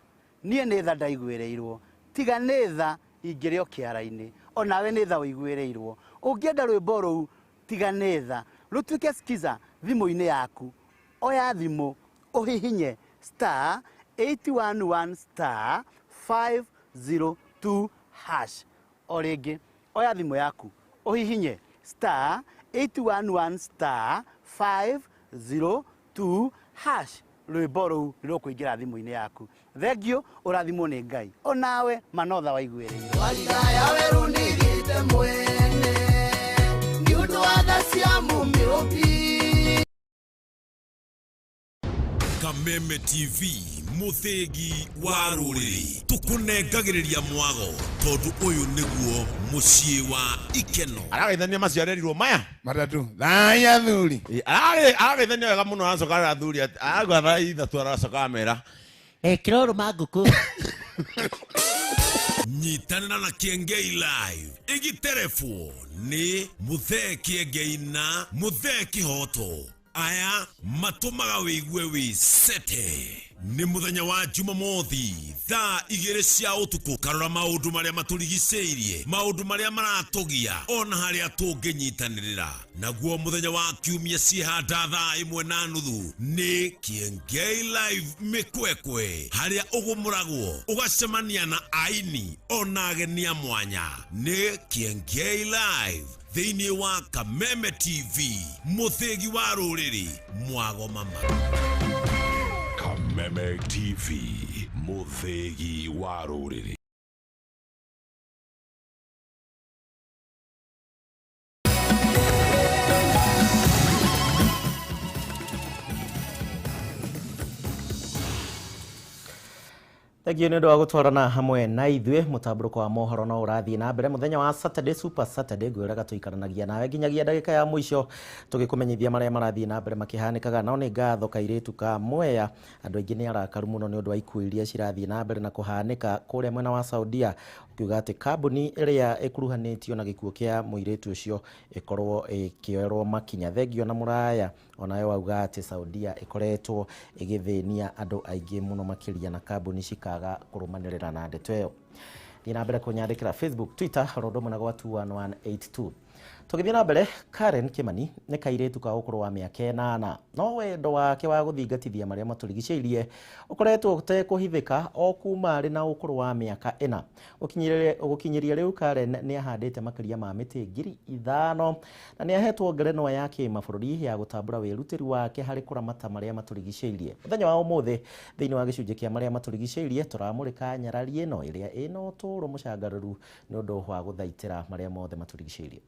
Niĩ nĩ tha ndaiguĩrĩirwo, tiga nĩ tha ingĩrĩ o kĩara-inĩ, onawe nĩ tha ũiguĩrĩirwo. Ũngĩenda rwĩmbo rũu tiga nĩ tha rũtuĩke skiza thimũ-inĩ yaku, oya thimũ ũhihinye star 811 star 502 hash. O rĩngĩ oya thimũ yaku ũhihinye star 811 star 502 2 hash rwĩmbo rũu nĩ rũkũingĩra thimũ-inĩ yaku. Thengiũ, ũrathimwo nĩ Ngai onawe manotha waiguĩrĩirwo. Warigaya weru nĩgĩte mwene nĩ ũndũ wa tha cia mũmĩũmbi. Kameme TV muthigi wa rũrĩrĩ tũkũnengagĩrĩria mwago tondũ ũyũ nĩguo mũciĩ wa ikeno. Aragaithania macio arerirwo maya matatu thaya thuri aragaithania wega mũno aracoka arathuri aragwa thaa ithatũ aracoka amera ekĩra ũrũma ngũkũ. Nyitanĩra na Kiengei Live ĩgĩterebwo nĩ Mũthee Kiengei na Mũthee Kĩhoto. Aya matũmaga wĩigue wĩ sete. Nĩ mũthenya wa Jumamothi thaa 2 cia ũtukũ karora maũndũ marĩa matũrigicĩirie, maũndũ marĩa maratũgia ona harĩa tũngĩnyitanĩrĩra. Naguo mũthenya wa Kiumia ciĩhanda thaa 1:30 nĩ Kiengei Live mĩkwekwe harĩa ũgũmũragwo ũgacemania na aini ona ageni a mwanya. Nĩ Kiengei Live thĩinĩ wa Kameme TV mũthĩgi wa rũrĩrĩ mwago mama. Kameme TV mũthĩgi wa rũrĩrĩ. Thengiũ nĩ ũndũ wa gũtwarana hamwe na ithuĩ. Mũtambũrũko wa mohoro no ũrathiĩ na mbere mũthenya wa Saturday, Super Saturday. Ngwĩraga tũikaranagia nawe nginyagia ndagĩka ya mũico tũgĩkũmenyithia marĩa marathiĩ na mbere makĩhanĩkaga. No nĩ ngatho kairĩtu ka Mwea, andũ aingĩ nĩ arakaru mũno nĩ ũndũ wa ikuũ iria cirathiĩ na mbere na kũhanĩka kũrĩa mwena wa Saudia, ũkiuga atĩ kambuni ĩrĩa ĩkuruhanĩtio na gĩkuũ kĩa mũirĩtu ũcio ĩkorwo ĩkĩoerwo makinya. Thengio na mũraya onawe wauga atĩ Saudia ĩkoretwo ĩgĩthĩnia andũ aingĩ mũno makĩria na kambuni cikaga kũrũmanĩrĩra na ndeto ĩyo. Thiĩ na mbere kũnyandĩkĩra Facebook, Twitter oro ũndũ ũmwe na gwa 21182. Tũgĩthiĩ na mbere, Karen Kimani nĩ kairĩtu ka ũkũrũ wa mĩaka 8, no wendo wake wa gũthingatithia marĩa matũrigicĩirie ũkoretwo ũtekũhithĩka o kuma arĩ na ũkũrũ wa mĩaka 4. Gũkinyĩria rĩu Karen nĩ ahandĩte makĩria ma mĩtĩ 5,000 na nĩ ahetwo ngerenwa ya kĩmabũrũri ya gũtambũra wĩrutĩri wake harĩ kũramata marĩa matũrigicĩirie. Mũthenya wa ũmũthĩ thĩinĩ wa gĩcunjĩ kĩa marĩa matũrigicĩirie tũramũrĩka nyarari ĩno ĩrĩa ĩna ũtũũro mũcangarũru nĩ ũndũ wa gũthaitĩra marĩa mothe matũrigicĩirie.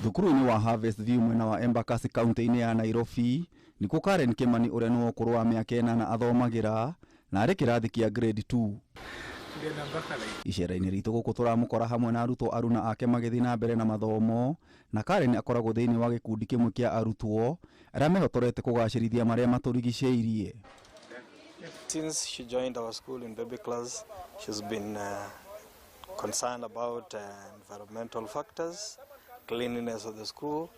Thukuru-inĩ wa Harvest View mwena wa Embakasi kaunti-inĩ ya Nairobi nĩkuo Karen Kimani ũrĩa nĩ wa ũkũrũ wa mĩaka 8 athomagĩra na arĩ kĩrathi kĩa grade 2. Icera-inĩ ritũ gũkũ tũramũkora hamwe na arutwo aruna ake magĩthiĩ na mbere na mathomo, na Karen akoragwo thĩinĩ wa gĩkundi kĩmwe kĩa arutwo arĩa mehotorete kũgacĩrithia marĩa matũrigicĩirie. Since she joined our school in baby class, she's been concerned about environmental factors, cleanliness of the school,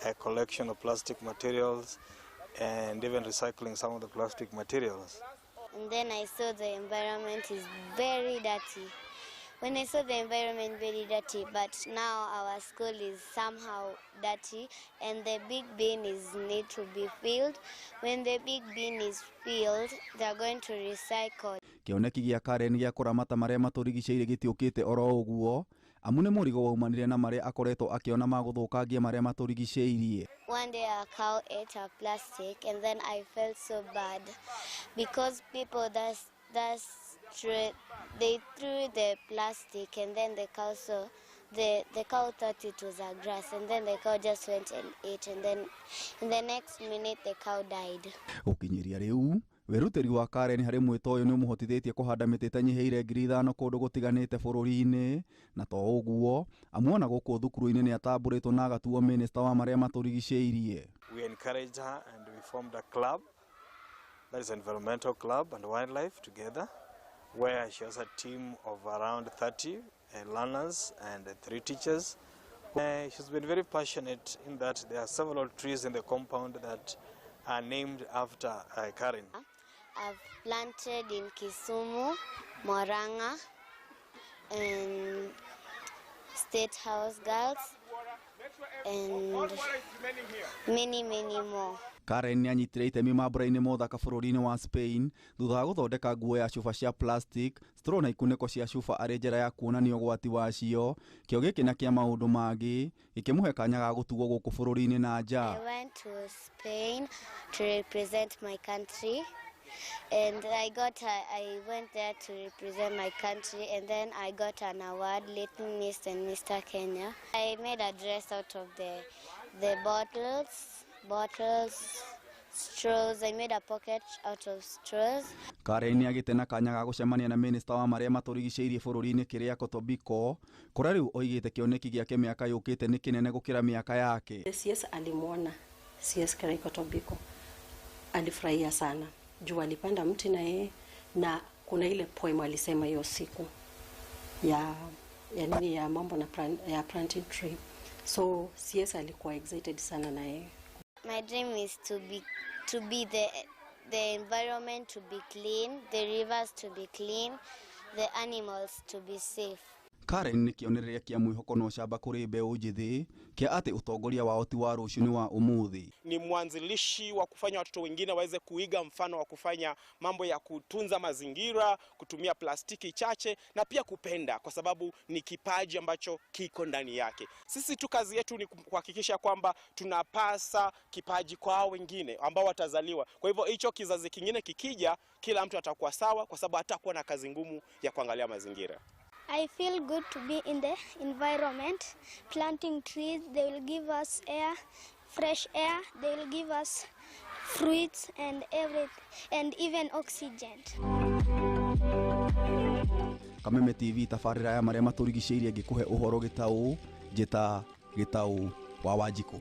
a collection of plastic materials, and even recycling some of the plastic materials. And then I saw the environment is very dirty. When I saw the environment very dirty, but now our school is somehow dirty and the big bin is need to be filled. When the big bin is filled, they are going to recycle. Kĩoneki gĩa Karen gĩa kũramata marĩa matũrigicĩirie gĩtiũkĩte oro ũguo, amu nĩ mũrigo waumanire na marĩa akoretwo akĩona ma gũthũkangia marĩa matũrigicĩirie. One day a cow ate a plastic and then I felt so bad because people they threw the plastic and then the cow saw the cow thought it was a grass and then the cow just went and ate and then in the next minute the cow died. Gũkinyĩria rĩu wĩrutĩri wa Karen harĩ mwĩto ũyũ nĩ ũmũhotithĩtie kũhanda mĩtĩ ĩtanyihĩire 5,000 kũndũ gũtiganĩte bũrũri-inĩ, na to ũguo amuona gũkũ thukuru-inĩ nĩ atambũrĩtwo na agatuo minista wa marĩa matũrigicĩirie. We encouraged her and we formed a club, that is environmental club and wildlife together, where she has a team of around 30 learners and 3 teachers. She's been very passionate in that there are several trees in the compound that are named after Karen. I've planted in Kisumu, Murang'a, and State House Girls, and many, many more. Karen nĩanyitire itemi mambura-inĩ ma ũthaka bũrũri-inĩ wa Spain thutha wa gũthondeka nguo ya cuba cia plastic, straw na ikunĩko cia cuba arĩ njĩra ya kuonania ũgwati wacio. Kĩo gĩkĩ na kĩa maũndũ mangĩ gĩkĩmũhe kanya ga gũtugwo gũkũ bũrũri-inĩ na nja. I went to Spain to represent my country, and I went there to represent my country, and then I got an award, Little Miss and Mr. Kenya. I made a dress out of the bottles, straws. I made a pocket out of straws. Karen nĩagĩte na kanya ga gũcemania na minista wa marĩa matũrigicĩirie bũrũri-inĩ Kĩrĩako Tobiko, kũrĩa rĩu oigĩte kĩoneki gĩake mĩaka yũkĩte nĩ kĩnene gũkĩra mĩaka yake. CS alimwona CS Kĩrĩako Tobiko, alifurahia sana juu alipanda mti na yeye, na kuna ile poem alisema hiyo siku ya nini ya mambo na ya planting tree, so CS alikuwa excited sana na yeye. My dream is to be the environment to be clean, the rivers to be clean, the animals to be safe. Karen nĩ kĩonereria kĩa mwĩhoko na ũcamba kũrĩ mbeũ njĩthĩ kĩa atĩ ũtongoria wao ti wa rũciũ nĩ wa ũmũthĩ. Ni mwanzilishi wa kufanya watoto wengine waweze kuiga mfano wa kufanya mambo ya kutunza mazingira, kutumia plastiki chache na pia kupenda, kwa sababu ni kipaji ambacho kiko ndani yake. Sisi tu kazi yetu ni kuhakikisha kwamba tunapasa kipaji kwa wengine ambao watazaliwa. Kwa hivyo hicho kizazi kingine kikija, kila mtu atakuwa sawa, kwa sababu hatakuwa na kazi ngumu ya kuangalia mazingira. I feel good to be in the environment, planting trees. They will give us air, fresh air. They will give us fruits and everything, and even oxygen. Kameme TV tabarĩra ya marĩa matũrigicĩirie ngĩkũhe ũhoro gĩtaũ, njĩta Gĩtaũ wa Wanjikũ.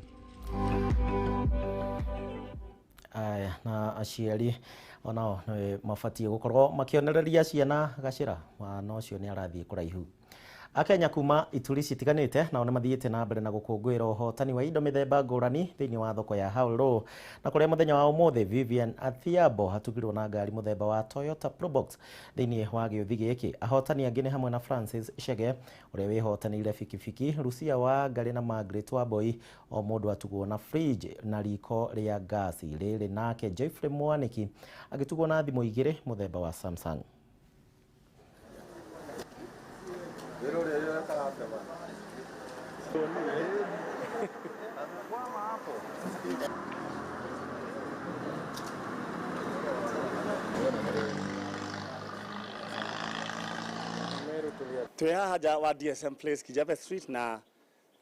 Aya, na aciari onao nĩ mabatiĩ gũkorwo makĩonereria ciana gacĩra, mwana ũcio nĩ arathiĩ kũraihu. Akenya kuma ituri citiganĩte nao nĩ mathiĩte na mbere na gũkũngũĩra ũhotani wa indo mĩthemba ngũrani thĩinĩ wa thoko ya Haurũ, na kũrĩa mũthenya wa ũmũthĩ Vivian Athiambo atugirwo na ngari mũthemba wa Toyota Probox thĩinĩ wa gĩũthi gĩkĩ. Ahotani angĩ nĩ hamwe na Francis Chege ũrĩa wĩhotanĩire bikibiki, Lucia wa Ngarĩ na Margaret Wambui, o mũndũ atugwo na fridge na riko rĩa gasi rĩrĩ, nake Jeffrey Mwaniki agĩtugwo na thimũ igĩrĩ mũthemba wa Samsung. Twĩ haha nja wa DSM Place Kijabe Street, na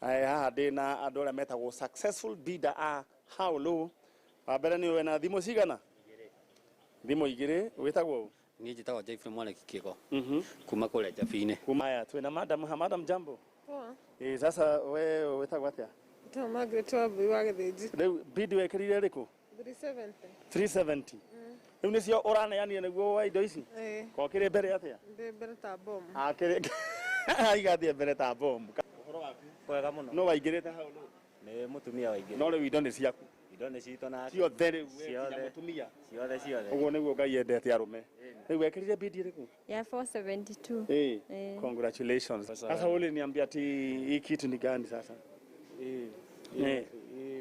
haha ndĩ na andũ arĩa metagwo successful bidder a Haulu. Wa mbere nĩ wena thimũ cigana? Thimũ igĩrĩ. Wĩtagwo? Niĩ njĩtagwo Jeffrey Mwaniki Kĩgo. Kuma kũrĩa Njabi-inĩ. Kuma haya twĩna madam ha. Madam, jambo. Poa. Sasa we wĩtagwo atĩa? Njĩtagwo Margaret Wambui wa Gĩthĩnji. Rĩu bid wekĩrire rĩkũ? 370. 370. Rĩu nĩcio ũraneanire nĩguo wa indo ici? Ĩĩ. Ko kĩrĩ mbere atĩa? Ndĩ mbere ta bomu. Igathiĩ mbere ta bomu. Ũhoro waku? Kwega mũno. No waingĩrĩte hau nũ? Nĩ mũtumia waingĩrĩte. No rĩu indo nĩ ciaku? Indo nĩ citũ nake. Ciothe rĩu we nginya mũtumia? Ciothe ciothe. Ũguo nĩguo Ngai endete arũme. Rĩu wekĩrire bid ĩrĩkũ? Ya 472. Eh. Congratulations. Sasa wewe uliniambia ati hii kitu ni gani sasa? Hii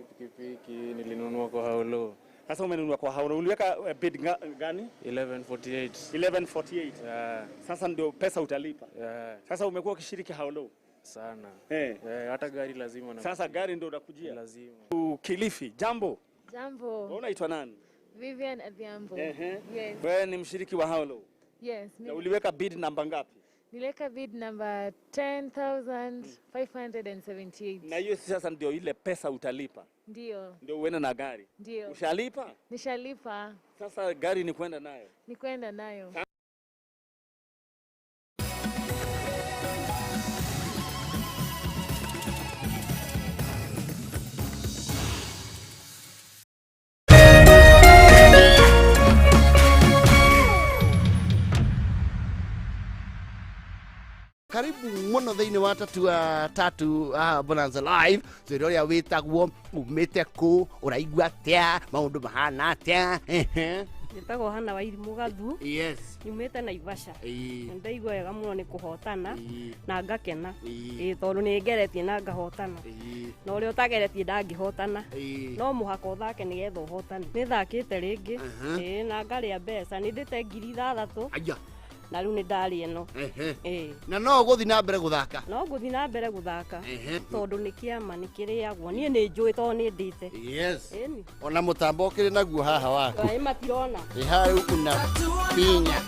pikipiki nilinunua kwa Haulu. Sasa umenunua kwa Haulu. Uliweka bid gani? 1148. 1148. Yeah. Sasa ndio pesa utalipa. Yeah. Sasa umekuwa ukishiriki Haulu? Sana. Hata gari lazima na. Sasa gari ndio unakujia? Lazima. Kilifi, jambo. Jambo. Wewe unaitwa nani? Vivian Adhiambo. Yes. Wewe ni mshiriki wa Haulu? Yes. Na uliweka bid namba ngapi? Niliweka bid number 10,578. Na hiyo sasa ndio ile pesa utalipa? Ndio. Ndio uende na gari? Ndio. Ushalipa? Nishalipa. Sasa gari ni kwenda nayo? Ni kwenda nayo. Karibu muno thiini wa tatu Bonanza Live twira uria witagwo umite ku uraigua atia maundu mahana atia. Njĩtagwo Hana Wairimũ Gathu. Yes. Nyumĩte Naivasha. Ĩĩ. Na ndaigua wega mũno nĩ kũhotana Ĩĩ. na ngakena. Ĩĩ. Ĩĩ tondũ nĩ ngeretie na ngahotana. Ĩĩ. Na ũrĩa ũtageretie ndangĩhotana. Ĩĩ. No mũhaka ũthake nĩgetha ũhotane. Nĩ thakĩte rĩngĩ. Aha. Ĩĩ na ngarĩa mbeca. Nĩ ndĩte 6,000. Aya. Na rĩu nĩ ndarĩa ĩno. Ehe. Ĩĩ. Na no ũgũthiĩ na mbere gũthaka? No ngũthiĩ na mbere gũthaka. Ehe. Tondũ nĩ kĩama nĩ kĩrĩagwo. Niĩ nĩ njũĩ tondũ nĩ ndĩte. Yes. Ĩni. Ona mũtambo ũkĩrĩ naguo haha waku. Maĩ matirona. Ĩ hau una pinya.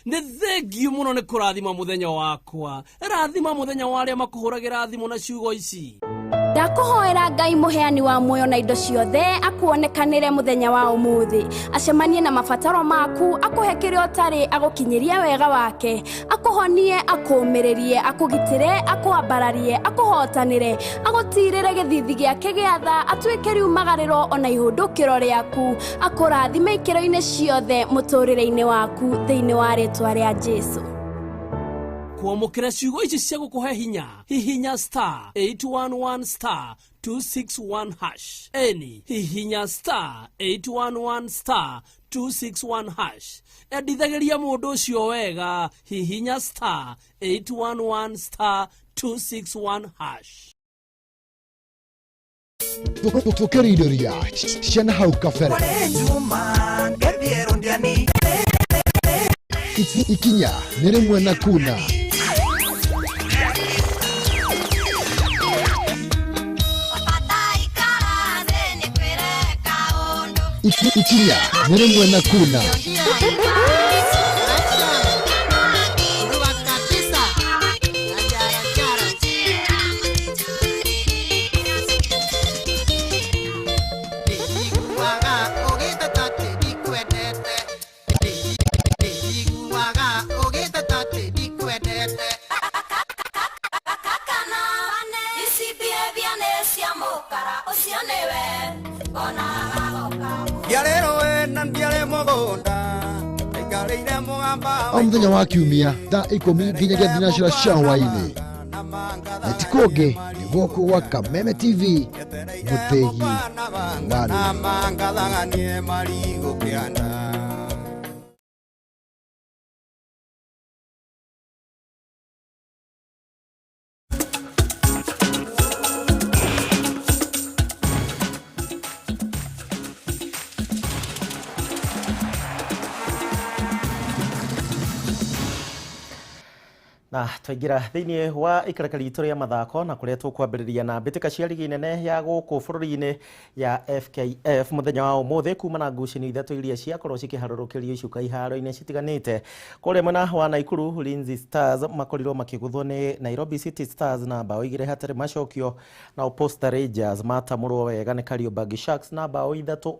Nĩ thengio mũno nĩ kũrathima mũthenya wakwa. Rathima mũthenya wa arĩa makũhũragĩra thimũ na ciugo ici. Ndakũhoera Ngai mũheani wa muoyo na indo ciothe akuonekanĩre mũthenya wa ũmũthĩ, acemanie na mabataro maku, akũhe kĩrĩa ũtarĩ, agũkinyĩrie wega wake, akũhonie, akũũmĩrĩrie, akũgitĩre, akwambararie, akũhotanĩre, agũtirĩre gĩthithi gĩake gĩa tha, atuĩke riumagarĩro ona ihũndũkĩro rĩaku, akũrathime ikĩro-inĩ ciothe mũtũrĩre-inĩ waku thĩinĩ wa rĩtwa rĩa Jesũ. Kwamũkĩra ciugo ici cia gũkũhe hinya, hihinya star 811 star 261 hash. Eni hihinya star 811 star 261 hash. Endithagĩria mũndũ ũcio wega, hihinya star 811 star 261 hash. Tũkĩrindĩria ciana hau kabere. Ikinya nĩ rĩmwe na kuna. Ikinya nĩ rĩmwe na kuna. O mũthenya wa kiumia thaa 10 nginyagia thinacera cia hwaĩ-inĩ. Na ti kũngĩ nĩ gũkũ gwa Kameme TV, mũthĩgi wa rũrĩrĩ. Na twaingĩra thĩinĩ wa ikaraka ritũ rĩa mathako na kũrĩa tũkwambĩrĩria na mbĩtĩka cia rigi nene ya gũkũ bũrũri-inĩ ya FKF mũthenya wa ũmũthĩ kuma na ngucanio ithatũ iria ciakorwo cikĩharũrũkĩrio icuka iharo-inĩ citiganĩte. Kũrĩa mwena wa Naikuru Ulinzi Stars makorirwo makĩgũthwo nĩ Nairobi City Stars na bao 2 hatarĩ macokio, nao Posta Rangers matamũrwo wega nĩ Kariobangi Sharks na bao 3